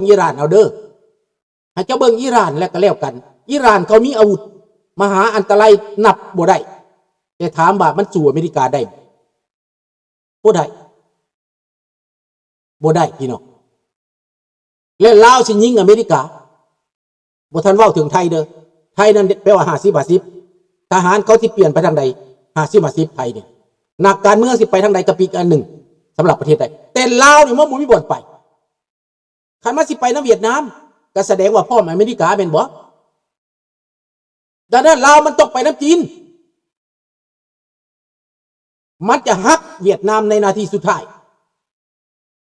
ອີຣານເອົາເດີ. ໃຫ້ເຈົ້າເບິ່ງອີຣານແລ້ວກໍແລ້ວກັນ. ອີຣານເຂົາມີອາວຸດມະຫາອັນຕະລາຍນັບບໍ່ໄດ້. ແຕ່ຖາມວ່າມັນສູ້ອາເມລິກາໄດ້? ບໍ່ໄດ້. ບໍ່ໄດ້ພີ່ນ້ອງ. ແລະລາວຊິຍິງອາເມລິກາ. ບໍ່ທັນເວົ້າເຖິງໄທເດີ. ໄທນັ້ນແປວ່າຫ້າສິບຫ້າສິບ. ທະຫານເຂົາຊິປ່ຽນໄປທາງໃດ? ຫ້າສິບຫ້າສິບ ໄທນີ້. ນັກການເມືອງຊິໄປທາງໃດກໍປີກອັນໜຶ່ງສຳລັບປະເທດໄທ. ແຕ່ລາວນີ້ມັນບໍ່ມີບ່ອນໄປ. ຄັນມັນຊິໄປນຳຫວຽດນາມ ກໍສະແດງວ່າພ້ອມອາເມລິກາແມ່ນບໍ່? ດັ່ງນັ້ນລາວມັນຕ້ອງໄປນຳຈີນ. ມັນຈະຫັກຫວຽດນາມໃນນາທີສຸດທ້າຍ.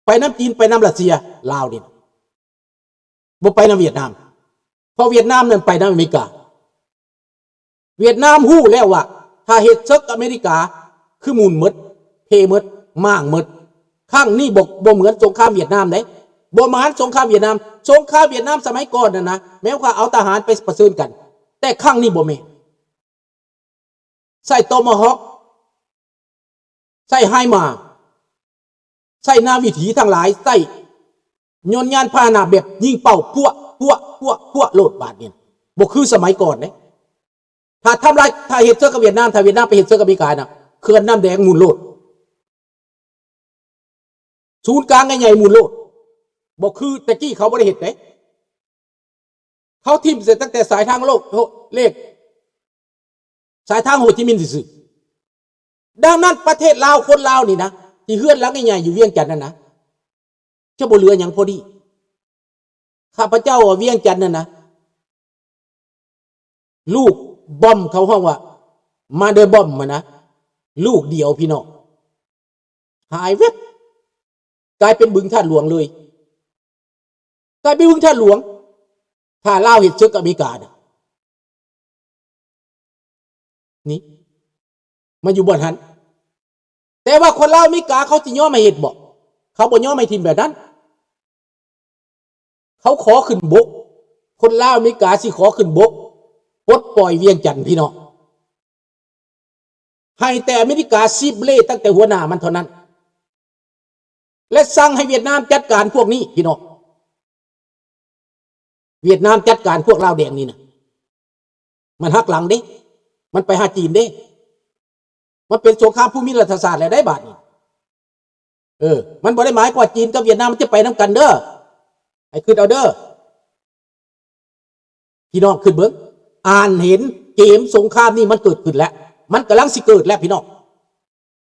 ໄປນຳຈີນ ໄປນຳຣັດເຊຍ. ລາວນີ້ບໍ່ໄປນຳຫວຽດນາມ ເພາະຫວຽດນາມນັ້ນໄປນຳອາເມລິກາ. ຫວຽດນາມຮູ້ແລ້ວວ່າ ຖ້າເຮັດເສິກອາເມລິກາ ຄືໝຸ່ນໝົດ, ເພໝົດ, ມ້າງໝົດ. ຄັ້ງນີ້ບໍ່, ບໍ່ເໝືອນສົງຄາມຫວຽດນາມເດ້. ບໍ່ໝານສົງຄາມຫວຽດນາມ. ສົງຄາມຫວຽດນາມສະໄໝກ່ອນນັ້ນນະ ແມ່ນວ່າເອົາທະຫານໄປປະເຊີນກັນ. ແຕ່ຄັ້ງນີ້ບໍ່ແມ່ນ. ໃຊ້ໂຕມາຮອກ, ໃຊ້ໄຮມາ, ໃຊ້ນາວິຖີທັງຫຼາຍ, ໃຊ້ຍົນຍານພາຫະນະແບບຍິງເປົ້າ ພວກ, ພວກ, ພວກ, ພວກໂລດບາດນີ້. ບໍ່ຄືສະໄໝກ່ອນເດ້. ຖ້າທຳລາຍ, ຖ້າເຮັດເສິກກັບຫວຽດນາມ, ຖ້າຫວຽດນາມໄປເຮັດເສິກກັບອາເມລິການະ, ເຂື່ອນນ້ຳແດງໝູນໂລດ. ສູນກາງໃຫຍ່ໆໝູນໂລດ. ບໍ່ຄືແຕ່ກີ້ເຂົາບໍ່ໄດ້ເຮັດເດ້. ເຂົາຖິ້ມໃສ່ຕັ້ງແຕ່ສາຍທາງໂລກ, ເລກ, ສາຍທາງໂຮຈິມິນຊື່ໆ. ດັ່ງນັ້ນປະເທດລາວ, ຄົນລາວນີ້ນະ, ທີ່ເຮືອນຫຼັງໃຫຍ່ໆຢູ່ວຽງຈັນນັ້ນນະ, ຈະບໍ່ເຫຼືອຫຍັງພໍດີ. ຂ້າພະເຈົ້າວ່າວຽງຈັນນັ້ນນະ, ລູກບອມ, ເຂົາຮ້ອງວ່າ mother bomb ຫັ້ນນະ, ລູກດຽວພີ່ນ້ອງ, ຫາຍແວັບ, ກາຍເປັນບຶງທາດຫຼວງເລີຍ, ກາຍເປັນບຶງທາດຫຼວງ. ຖ້າລາວເຮັດເສິກກັບອາເມລິການະ, ນີ້ ມາຢູ່ບ່ອນຫັ້ນ. ແຕ່ວ່າຄົນລາວອາເມລິກາເຂົາຊິຍອມໃຫ້ເຮັດບໍ່? ເຂົາບໍ່ຍອມໃຫ້ຖິ້ມແບບນັ້ນ. ເຂົາຂໍຂຶ້ນບົກ, ຄົນລາວອາເມລິກາຊິຂໍຂຶ້ນບົກ, ປົດປ່ອຍວຽງຈັນ ພີ່ນ້ອງ. ໃຫ້ແຕ່ອາເມລິກາຊີບເລຕັ້ງແຕ່ຫົວໜ້າມັນເທົ່ານັ້ນ ແລະ ສັ່ງໃຫ້ຫວຽດນາມຈັດການພວກນີ້ ພີ່ນ້ອງ. ຫວຽດນາມຈັດການພວກລາວແດງນີ້ນະ, ມັນຫັກຫຼັງເດ້, ມັນໄປຫາຈີນເດ້, ມັນເປັນສົງຄາມພູມິລັດຖະສາດແລ້ວໄດ໋ບາດນີ້. ເອີ, ມັນບໍ່ໄດ້ໝາຍຄວາມວ່າຈີນກັບຫວຽດນາມມັນຈະໄປນຳກັນເດີ, ໃຫ້ຄິດເອົາເດີ. ພີ່ນ້ອງຄິດເບິ່ງ, ອ່ານເຫັນເກມສົງຄາມນີ້ມັນເກີດຂຶ້ນແລ້ວ, ມັນກຳລັງຊິເກີດແລ້ວ ພີ່ນ້ອງ.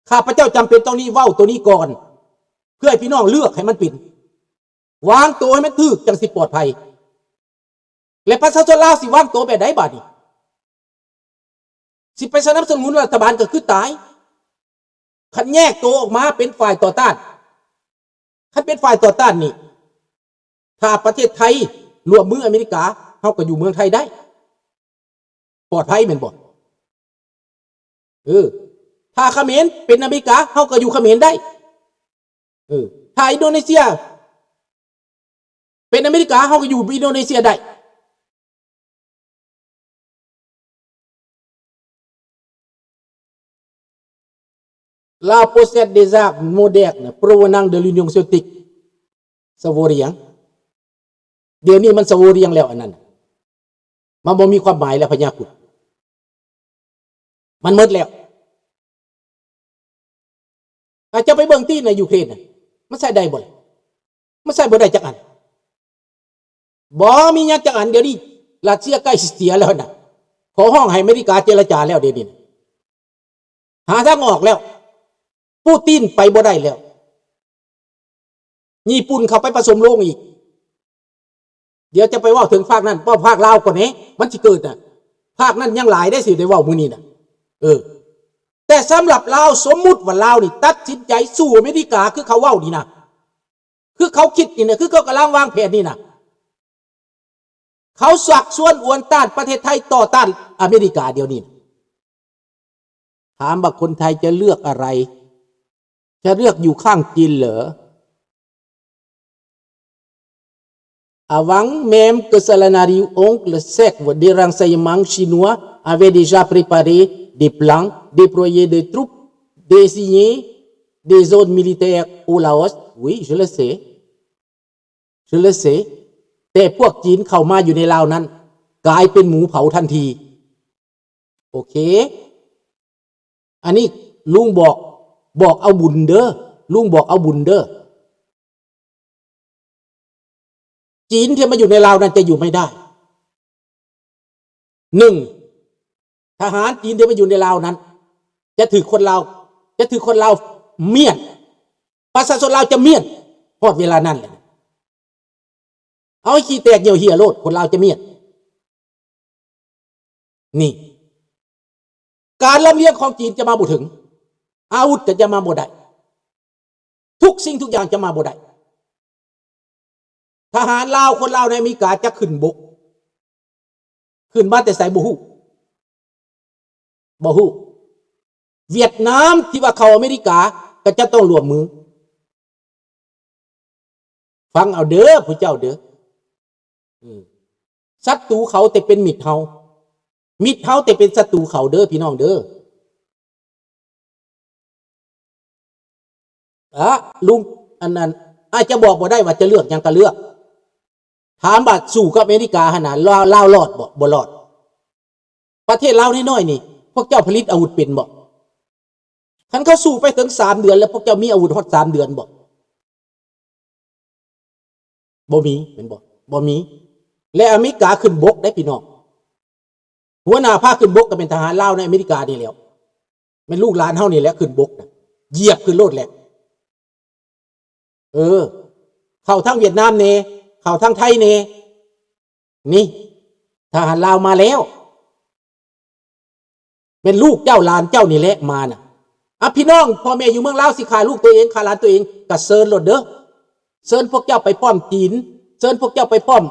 ຂ້າພະເຈົ້າຈຳເປັນຕ້ອງນີ້ເວົ້າໂຕນີ້ກ່ອນ ເພື່ອໃຫ້ພີ່ນ້ອງເລືອກໃຫ້ມັນເປັນ, ວາງໂຕໃຫ້ມັນຖືກ ຈັ່ງຊິປອດໄພ. ແລະ ປະຊາຊົນລາວຊິວາງໂຕແບບໃດບາດນີ້? ຊິໄປສະໜັບສະໜູນລັດຖະບານກໍຄືຕາຍ. ຄັນແຍກໂຕອອກມາເປັນຝ່າຍຕໍ່ຕ້ານ, ຄັນເປັນຝ່າຍຕໍ່ຕ້ານນີ້, ຖ້າປະເທດໄທຮ່ວມມືອາເມລິກາ, ເຮົາກໍຢູ່ເມືອງໄທໄດ້, ປອດໄພແມ່ນບໍ່? ເອີ, ຖ້າຂະເໝນເປັນອາເມລິກາ, ເຮົາກໍຢູ່ຂະເໝນໄດ້. ເອີ, ຖ້າອິນໂດເນເຊຍເປັນອາເມລິກາ, ເຮົາກໍຢູ່ອິນໂດເນເຊຍໄດ້. La possède des armes modernes provenant de l'Union soviétique. ສະໂວຣຽງ. ດຽວນີ້ມັນສະໂວຣຽງແລ້ວອັນນັ້ນ. ມັນບໍ່ມີຄວາມໝາຍແລ້ວ ພະຍາຄຸດ. ມັນໝົດແລ້ວ. ອາ ເຈົ້າໄປເບິ່ງຕິໃນຢູເຄຣນນະ, ມັນໃຊ້ໄດ້ບໍ່ລະ? ມັນໃຊ້ບໍ່ໄດ້ຈັກອັນ. ບໍ່ມີຫຍັງຈັກອັນ. ດຽວນີ້ຣັດເຊຍໃກ້ຊິເສຍແລ້ວນະ. ຂໍຮ້ອງໃຫ້ອາເມລິກາເຈລະຈາແລ້ວດຽວນີ້ນະ. ຫາທາງອອກແລ້ວ. ປູຕິນໄປບໍ່ໄດ້ແລ້ວ. ຍີ່ປຸ່ນເຂົ້າໄປປະສົມໂລງອີກ. ດຽວຈະໄປເວົ້າເຖິງພາກນັ້ນ, ເວົ້າພາກລາວກ່ອນເນ, ມັນຊິເກີດນະ. ພາກນັ້ນຍັງຫຼາຍເດ້ ຊິໄດ້ເວົ້າມື້ນີ້ນະ. ເອີ. ແຕ່ສຳລັບລາວ, ສົມມຸດວ່າລາວນີ້ຕັດສິນໃຈສູ້ອາເມລິກາ ຄືເຂົາເວົ້ານີ້ນະ, ຄືເຂົາຄິດນີ້ນະ, ຄືເຂົາກຳລັງວາງແຜນນີ້ນະ, ເຂົາຊັກຊວນອວນຕ້ານປະເທດໄທຕໍ່ຕ້ານອາເມລິກາດຽວນີ້ນະ. ຖາມວ່າຄົນໄທຈະເລືອກອະໄລ? ຈະເລືອກຢູ່ຂ້າງຈີນເຫຼື? Avant même que ça n'arrive, oncle chef des renseignements chinois avait déjà préparé des plans, déployé des troupes, désigné des zones militaires au Laos. Oui, je le sais. ເຊີເລເຊ ແຕ່ພວກຈີນເຂົ້າມາຢູ່ໃນລາວນັ້ນ ກາຍເປັນໝູເຜົາທັນທີ. ໂອເຄ ອັນນີ້ລຸງບອກ ບອກເອົາບຸນເດີ ລຸງບອກເອົາບຸນເດີ. ຈີນທີ່ມາຢູ່ໃນລາວນັ້ນຈະຢູ່ໄມ່ໄດ້. ໜຶ່ງ ທະຫານຈີນທີ່ມາຢູ່ໃນລາວນັ້ນ ຈະຖືກຄົນລາວ ຈະຖືກຄົນລາວມ້ຽນ. ປະຊາຊົນລາວຈະມ້ຽນ. ຮອດເວລານັ້ນແຫຼະ ເອົາໃຫ້ຂີ້ແຕກຍ່ຽວເຮ່ຍໂລດ ຄົນລາວຈະມ້ຽນ. ນີ້ ການລຳລຽງຂອງຈີນຈະມາບໍ່ເຖິງ, ອາວຸດກໍຈະມາບໍ່ໄດ້, ທຸກສິ່ງທຸກຢ່າງຈະມາບໍ່ໄດ້. ທະຫານລາວ, ຄົນລາວໃນອາເມລິກາຈະຂຶ້ນບົກ, ຂຶ້ນມາແຕ່ໃສບໍ່ຮູ້, ບໍ່ຮູ້. ຫວຽດນາມທີ່ວ່າເຂົ້າອາເມລິກາກໍຈະຕ້ອງຮ່ວມມື. ຟັງເອົາເດີ ພວກເຈົ້າເດີ. ອືມ ສັດຕູເຂົາແຕ່ເປັນມິດເຮົາ, ມິດເຮົາແຕ່ເປັນສັດຕູເຂົາເດີ ພີ່ນ້ອງເດີ. ອະ ລຸງ ອັນນັ້ນ ອາດຈະບອກບໍ່ໄດ້ວ່າຈະເລືອກຫຍັງກໍເລືອກ. ຖາມວ່າສູ້ກັບອາເມລິກາຫັ້ນນະ ລາວ ລາວລອດບໍ່? ບໍ່ລອດ. ປະເທດລາວນ້ອຍໆນີ້ ພວກເຈົ້າຜະລິດອາວຸດເປັນບໍ່? ຄັນເຂົາສູ້ໄປເຖິງສາມເດືອນແລ້ວ ພວກເຈົ້າມີອາວຸດຮອດສາມເດືອນບໍ່? ບໍ່ມີແມ່ນບໍ່? ບໍ່ມີ. ແລະອາເມລິກາຂຶ້ນບົກໄດ໋ພີ່ນ້ອງ, ຫົວໜ້າພາຂຶ້ນບົກກໍແມ່ນທະຫານລາວໃນອາເມລິການີ້ແຫຼ້ວ, ແມ່ນລູກຫຼານເຮົານີ້ແຫຼະຂຶ້ນບົກນະ, ຢຽບຂຶ້ນໂລດແຫຼະ. ເອີ ເຂົ້າທາງຫວຽດນາມແດ່ ເຂົ້າທາງໄທແດ່. ນີ້ ທະຫານລາວມາແລ້ວ, ແມ່ນລູກເຈົ້າຫຼານເຈົ້ານີ້ແຫຼະມານະ. ອະ ພີ່ນ້ອງ ພໍ່ແມ່ຢູ່ເມືອງລາວຊິຂ້າລູກຕົວເອງ ຂ້າຫຼານຕົວເອງ ກະເຊີນໂລດເດີ. ເຊີນພວກເຈົ້າໄປພ້ອມຈີນ, ເຊີນພວກເຈົ້າໄປພ້ອມ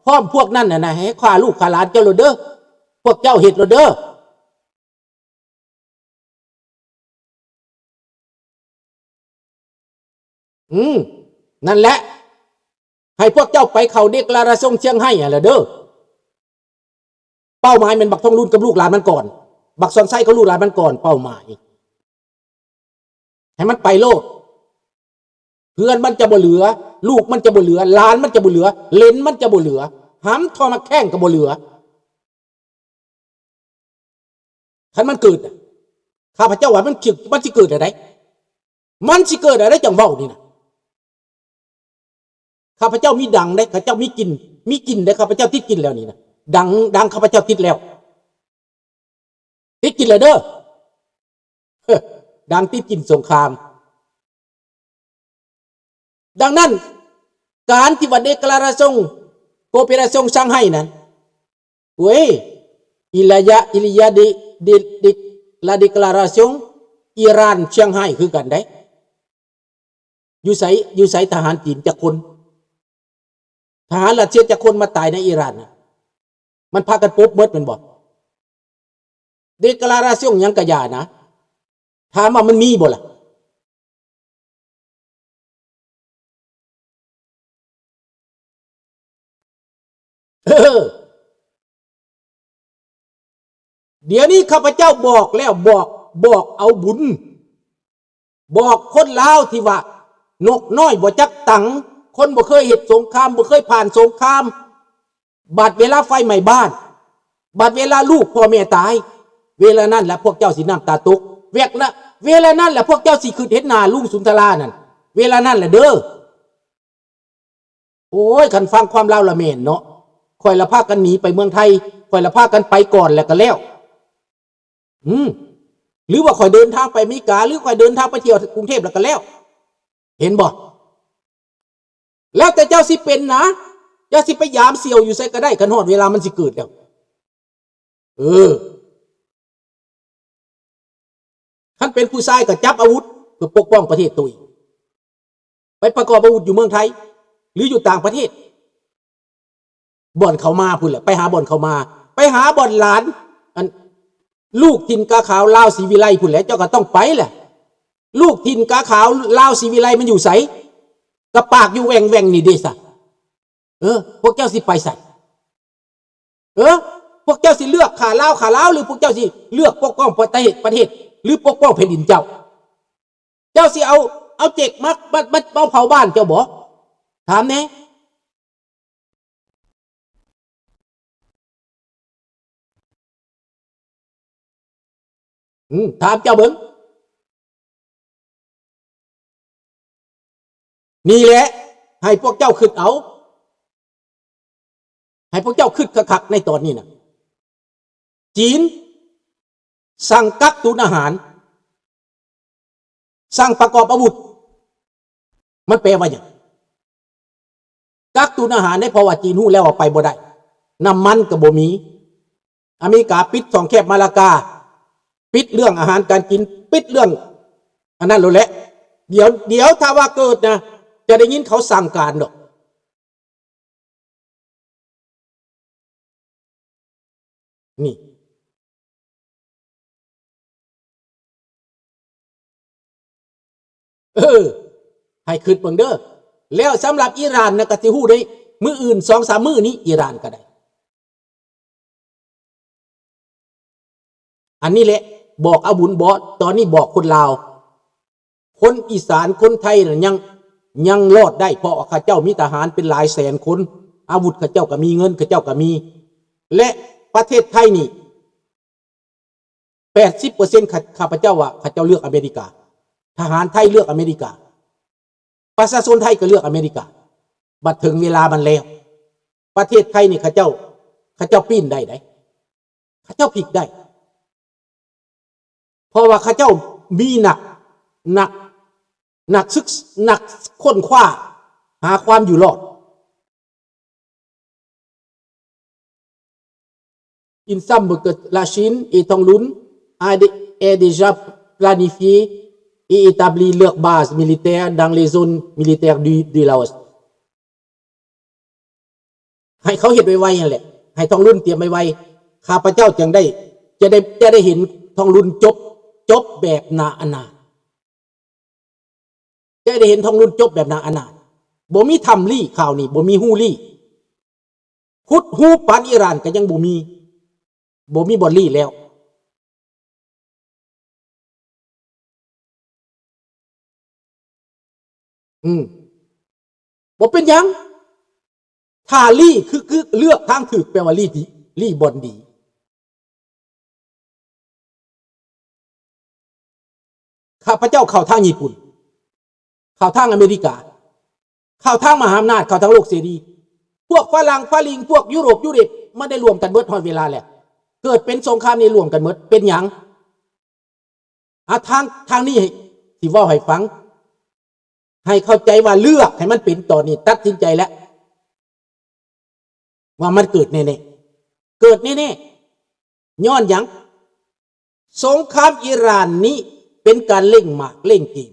ພ້ອມພວກນັ້ນນະ ໃຫ້ຂ້າລູກຂ້າຫຼານເຈົ້າໂລດເດີ. ພວກເຈົ້າເຮັດໂລດເດີ. ອືມ ນັ້ນແຫຼະ ໃຫ້ພວກເຈົ້າໄປເຂົ້າເດກລາຣາຊຽງໄຮ້ຫັ້ນລະເດີ. ເປົ້າໝາຍແມ່ນບັກທອງລຸນກັບລູກຫຼານມັນກ່ອນ, ບັກສອນໄຊກັບລູກຫຼານມັນກ່ອນ ເປົ້າໝາຍ ໃຫ້ມັນໄປໂລດ. ເພື່ອນມັນຈະບໍ່ເຫຼືອ, ລູກມັນຈະບໍ່ເຫຼືອ, ຫຼານມັນຈະບໍ່ເຫຼືອ, ເຫຼັນມັນຈະບໍ່ເຫຼືອ, ຫຳທໍ່ໝາກແຂ້ງກໍບໍ່ເຫຼືອ. ຄັນມັນເກີດນະ ຂ້າພະເຈົ້າວ່າມັນຊິ ມັນຊິເກີດແນວໃດ? ມັນຊິເກີດແນວໃດຈັ່ງເວົ້ານີ້ນະ? ຂ້າພະເຈົ້າມີດັງເດ້, ຂ້າເຈົ້າມີກິ່ນ, ມີກິ່ນເດ້, ຂ້າພະເຈົ້າຕິດກິ່ນແລ້ວນີ້ນະ. ດັງ, ດັງຂ້າພະເຈົ້າຕິດແລ້ວ. ຕິດກິ່ນແລ້ວເດີ. ດັງຕິດກິ່ນສົງຄາມ. ດັ່ງນັ້ນ ການທີ່ວ່າເດກລາຣາຊຽງ ໂກເປຣາຊຽງຊຽງໄຮ້ນັ້ນ ໂອ້ຍ ອີລະຍະ ອີລະຍະເດ ເດ ເດ ລາເດກລາຣາຊຽງ ອີຣານຊຽງໄຮ້ຄືກັນໄດ໋. ຢູ່ໃສ ຢູ່ໃສທະຫານຈີນຈັກຄົນ? ທະຫານຣັດເຊຍຈັກຄົນມາຕາຍໃນອີຣານນະ? ມັນພາກັນປົບໝົດແມ່ນບໍ່? ເດກລາຣາຊຽງຫຍັງກະຢ່ານະ, ຖາມວ່າມັນມີບໍ່ລະ? ເອີ ດຽວນີ້ຂ້າພະເຈົ້າບອກແລ້ວ, ບອກ, ບອກເອົາບຸນ. ບອກຄົນລາວທີ່ວ່ານົກນ້ອຍບໍ່ຈັກຕັງ, ຄົນບໍ່ເຄີຍເຮັດສົງຄາມ, ບໍ່ເຄີຍຜ່ານສົງຄາມ, ບັດເວລາໄຟໄໝ້ບ້ານ, ບັດເວລາລູກພໍ່ແມ່ຕາຍ, ເວລານັ້ນແຫຼະພວກເຈົ້າຊິນ້ຳຕາຕົກ. ເວລາ, ເວລານັ້ນແຫຼະພວກເຈົ້າຊິຄິດເຫັນໜ້າລຸງສຸນທະລານັ້ນ, ເວລານັ້ນແຫຼະເດີ. ໂອ້ຍ ຄັນຟັງຄວາມລາວລະແມ່ນເນາະ, ຂ້ອຍລະພາກັນໜີໄປເມືອງໄທ, ຂ້ອຍລະພາກັນໄປກ່ອນແລ້ວກໍແລ້ວ. ອືມ ຫຼືວ່າຂ້ອຍເດີນທາງໄປອາເມລິກາ ຫຼືຂ້ອຍເດີນທາງໄປທ່ຽວກຸງເທບແລ້ວກໍແລ້ວ. ເຫັນບໍ່? ແລ້ວແຕ່ເຈົ້າຊິເປັນນະ, ເຈົ້າຊິໄປຢາມສ່ຽວຢູ່ໃສກໍໄດ້ ຄັນຮອດເວລາມັນຊິເກີດແລ້ວ. ເອີ ຄັນເປັນຜູ້ຊາຍກໍຈັບອາວຸດເພື່ອປົກປ້ອງປະເທດໂຕເອງ, ໄປປະກອບອາວຸດຢູ່ເມືອງໄທ ຫຼືຢູ່ຕ່າງປະເທດ. ບ່ອນເຂົາມາພຸ້ນແຫຼະ, ໄປຫາບ່ອນເຂົາມາ, ໄປຫາບ່ອນຫຼານ ອັນ ລູກຖິ່ນກາຂາວລາວສີວິໄລພຸ້ນແຫຼະ, ເຈົ້າກໍຕ້ອງໄປແຫຼະ. ລູກຖິ່ນກາຂາວລາວສີວິໄລມັນຢູ່ໃສ? ກະປາກຢູ່ແຫວ່ງໆນີ້ເດຊະ. ເອີ ພວກເຈົ້າຊິໄປໃສ? ເອີ ພວກເຈົ້າຊິເລືອກຂ້າລາວ ຂ້າລາວ ຫຼືພວກເຈົ້າຊິເລືອກປົກປ້ອງປະເທດ ປະເທດ ຫຼືປົກປ້ອງແຜ່ນດິນເຈົ້າ? ເຈົ້າຊິເອົາ ເອົາເຈັກມາ ມາ ມາ ມາເຜົາບ້ານເຈົ້າບໍ່? ຖາມແດ່. ອືມ ຖາມເຈົ້າເບິ່ງ. ນີ້ແຫຼະ ໃຫ້ພວກເຈົ້າຄິດເອົາ ໃຫ້ພວກເຈົ້າຄິດຄັກໆ ໃນຕອນນີ້ນະ ຈີນສັ່ງກັກຕຸນອາຫານ ສັ່ງປະກອບອາວຸດ ມັນແປວ່າຫຍັງ? ກັກຕຸນອາຫານເດ້ ເພາະວ່າຈີນຮູ້ແລ້ວວ່າໄປບໍ່ໄດ້ ນ້ຳມັນກໍບໍ່ມີ. ອາເມລິກາປິດຊ່ອງແຄບມາລາກາ ປິດເລື່ອງອາຫານການກິນ ປິດເລື່ອງອັນນັ້ນໂລດແຫຼະ. ດຽວ ດຽວຖ້າວ່າເກີດນະ ຈະໄດ້ຍິນເຂົາສັ່ງການດອກ. ນີ້ ເອີ ໃຫ້ຄິດເບິ່ງເດີ. ແລ້ວສຳລັບອີຣານນະ ກໍຊິຮູ້ໄດ້ມື້ອື່ນ ສອງສາມມື້ນີ້ ອີຣານກໍໄດ້. ອັນນີ້ແຫຼະ ບອກອາບຸນ ບອກ ຕອນນີ້ບອກຄົນລາວ ຄົນອີສານ ຄົນໄທນັ້ນຍັງ ຍັງລອດໄດ້ ເພາະວ່າເຂົາເຈົ້າມີທະຫານເປັນຫຼາຍແສນຄົນ ອາວຸດເຂົາເຈົ້າກໍມີ ເງິນເຂົາເຈົ້າກໍມີ ແລະ ປະເທດໄທນີ້ ແປດສິບເປີເຊັນ ຂ້າ ຂ້າພະເຈົ້າວ່າເຂົາເຈົ້າເລືອກອາເມລິກາ ທະຫານໄທເລືອກອາເມລິກາ ປະຊາຊົນໄທກໍເລືອກອາເມລິກາ. ບັດເຖິງເວລາມັນແລ້ວ ປະເທດໄທນີ້ເຂົາເຈົ້າ ເຂົາເຈົ້າປີ້ນໄດ້ໃດ ເຂົາເຈົ້າພິກໄດ້ ເພາະວ່າເຂົາເຈົ້າມີນັກ ນັກ ນັກສຶກ ນັກຄົ້ນຄວ້າຫາຄວາມຢູ່ລອດ. Il semble que la Chine et Tong Lun a dé-, aient déjà planifié et établi leur base militaire dans les zones militaires du, du Laos. ໃຫ້ເຂົາເຮັດໄວໆຫັ້ນແຫຼະ ໃຫ້ທອງລຸນຕຽມໄວໆ ຂ້າພະເຈົ້າຈຶ່ງໄດ້ ຈະໄດ້ ຈະໄດ້ເຫັນທອງລຸນຈົບ ຈົບແບບໜ້າອະນາດ ຈະໄດ້ເຫັນທອງລຸນຈົບແບບໜ້າອະນາດ. ບໍ່ມີຖ້ຳລີ້ ຄາວນີ້ບໍ່ມີຮູລີ້ ຂຸດຮູປານອີຣານກໍຍັງບໍ່ມີ ບໍ່ມີບ່ອນລີ້ແລ້ວ. ອືມ ບໍ່ເປັນຫຍັງ ຖ້າລີ້ຄື ຄືເລືອກທາງຖືກ ແປວ່າລີ້ດີ ລີ້ບ່ອນດີ. ຂ້າພະເຈົ້າເຂົ້າທາງຍີ່ປຸ່ນ ເຂົ້າທາງອາເມລິກາ ເຂົ້າທາງມະຫາອຳນາດ ເຂົ້າທາງໂລກເສລີ ພວກຝຣັ່ງຝລິງ ພວກຢູໂຣບຢູເຣບ ມັນໄດ້ລວມກັນເບິດ ຮອດເວລາແລ້ວ ເກີດເປັນສົງຄາມນີ້ລວມກັນເບິດ ເປັນຫຍັງ? ອາ ທາງ ທາງນີ້ ຊິເວົ້າໃຫ້ຟັງ ໃຫ້ເຂົ້າໃຈວ່າເລືອກໃຫ້ມັນເປັນ ຕອນນີ້ຕັດສິນໃຈແລ້ວ ວ່າມັນເກີດແນ່ໆ ເກີດແນ່ໆ. ຍ້ອນຫຍັງ? ສົງຄາມອີຣານນີ້ເປັນການເລັ່ງໝາກເລັ່ງເກມ.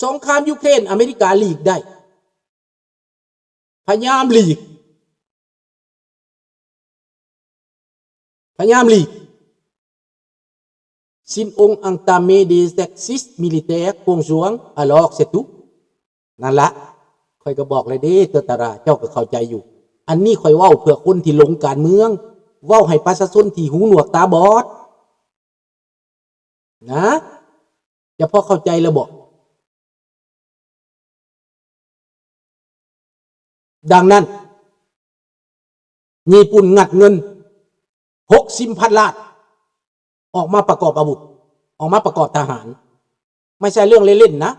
ສົງຄາມຢູເຄຣນ ອາເມລິກາຫຼີກໄດ້ ພະຍາຍາມຫຼີກ ພະຍາຍາມຫຼີກ. S'ils ont entamé des exercices militaires conjoints, alors c'est tout. ນັ້ນລະ ຂ້ອຍກໍບອກແລ້ວເດ້ ຕົວຕາລາ ເຈົ້າກໍເຂົ້າໃຈຢູ່. ອັນນີ້ຂ້ອຍເວົ້າເພື່ອຄົນທີ່ຫຼົງການເມືອງ ເວົ້າໃຫ້ປະຊາຊົນທີ່ຫູໜວກຕາບອດນະ ຈະພໍເຂົ້າໃຈແລ້ວບໍ? ດັ່ງນັ້ນ ຍີ່ປຸ່ນງັດເງິນຫົກສິບພັນລ້ານ ອອກມາປະກອບອາວຸດ ອອກມາປະກອບທະຫານ ບໍ່ໃຊ່ເລື່ອງເລ່ນໆນະ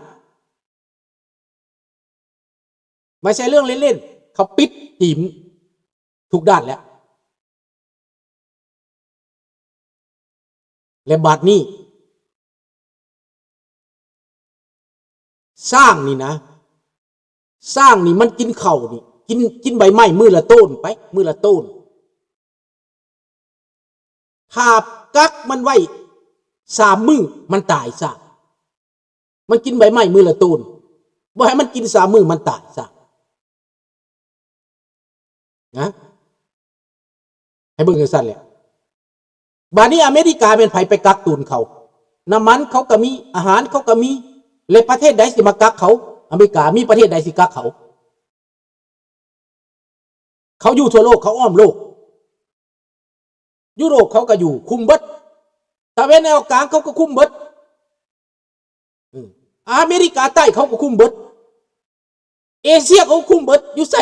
ບໍ່ໃຊ່ເລື່ອງເລ່ນໆ. ເຂົາປິດຈີນທຸກດ້ານແລ້ວ. ແລະບາດນີ້ ຊ້າງນີ້ນະ ຊ້າງນີ້ມັນກິນເຂົ້ານີ້ ກິນ ກິນໃບໄມ້ມື້ລະໂຕນໄປ ມື້ລະໂຕນ. ຖ້າກັກມັນໄວ້ສາມມື້ ມັນຕາຍຊ້າງ. ມັນກິນໃບໄມ້ມື້ລະໂຕນ ບໍ່ໃຫ້ມັນກິນສາມມື້ ມັນຕາຍຊ້າງ. ນະ ໃຫ້ເບິ່ງຈັ່ງຊັ້ນແຫຼະ. ບາດນີ້ອາເມລິກາແມ່ນໃຜໄປກັກຕຸນເຂົາ? ນ້ຳມັນເຂົາກໍມີ ອາຫານເຂົາກໍມີ ແລະປະເທດໃດຊິມາກັກເຂົາ? ອາເມລິກາ ມີປະເທດໃດຊິກັກເຂົາ? ເຂົາຢູ່ທົ່ວໂລກ ເຂົາອ້ອມໂລກ. ຢູໂຣບເຂົາກໍຢູ່ ຄຸມເບິດ. ຕາເວັນອອກກາງເຂົາກໍຄຸມເບິດ. ເອີ ອາເມລິກາໃຕ້ເຂົາກໍຄຸມເບິດ. ເອເຊຍເຂົາຄຸມເບິດ. ຢູ່ໃສ